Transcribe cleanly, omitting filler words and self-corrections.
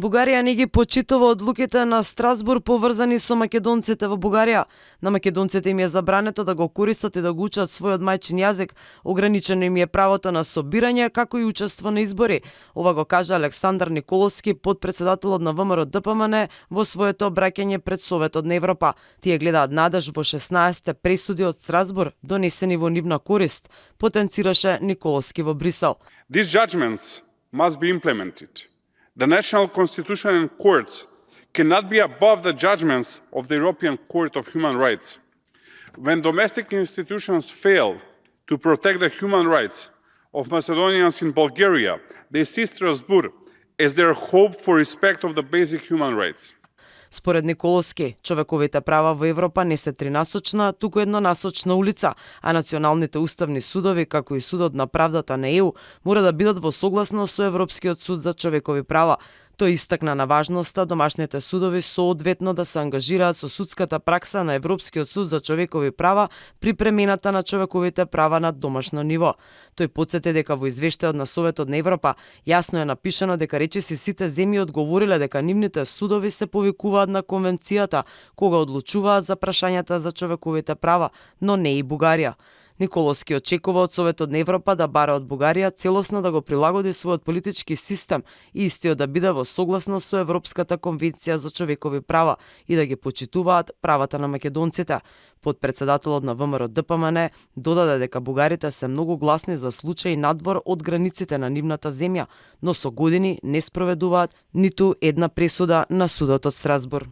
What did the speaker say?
Бугарија не ги почитува одлуките на Страсбур поврзани со македонците во Бугарија. На македонците им е забрането да го користат и да го учат својот мајчин јазик, ограничено им е правото на собирање, како и учество на избори. Ова го кажа Александар Николовски, потпредседателот на ВМРО-ДПМН, во своето обраќање пред Советот на Европа. Тие гледаат надеж во 16 пресуди од Страсбур, донесени во нивна корист, потенцираше Николовски во Брисел. These judgments must be implemented. The national constitutional courts cannot be above the judgments of the European Court of Human Rights. When domestic institutions fail to protect the human rights of Macedonians in Bulgaria, they see Strasbourg as their hope for respect of the basic human rights. Според Николовски, човековите права во Европа не се тринасочна, туку еднонасочна улица, а националните уставни судови, како и Судот на правдата на ЕУ, мора да бидат во согласност со Европскиот суд за човекови права. Тој истакна на важноста домашните судови соодветно да се ангажираат со судската пракса на Европскиот суд за човекови права при премената на човековите права на домашно ниво. Тој потсети дека во извештајот на Советот на Европа јасно е напишано дека речиси сите земји одговориле дека нивните судови се повикуваат на конвенцијата кога одлучуваат за прашањата за човековите права, но не и Бугарија. Николовски очекува од Советот на Европа да бара од Бугарија целосно да го прилагоди својот политички систем и истиот да биде во согласност со Европската конвенција за човекови права и да ги почитуваат правата на македонците. Потпредседателот на ВМРО-ДПМН додаде дека бугарите се многу гласни за случаи надвор од границите на нивната земја, но со години не спроведуваат ниту една пресуда на судот од Страсбур.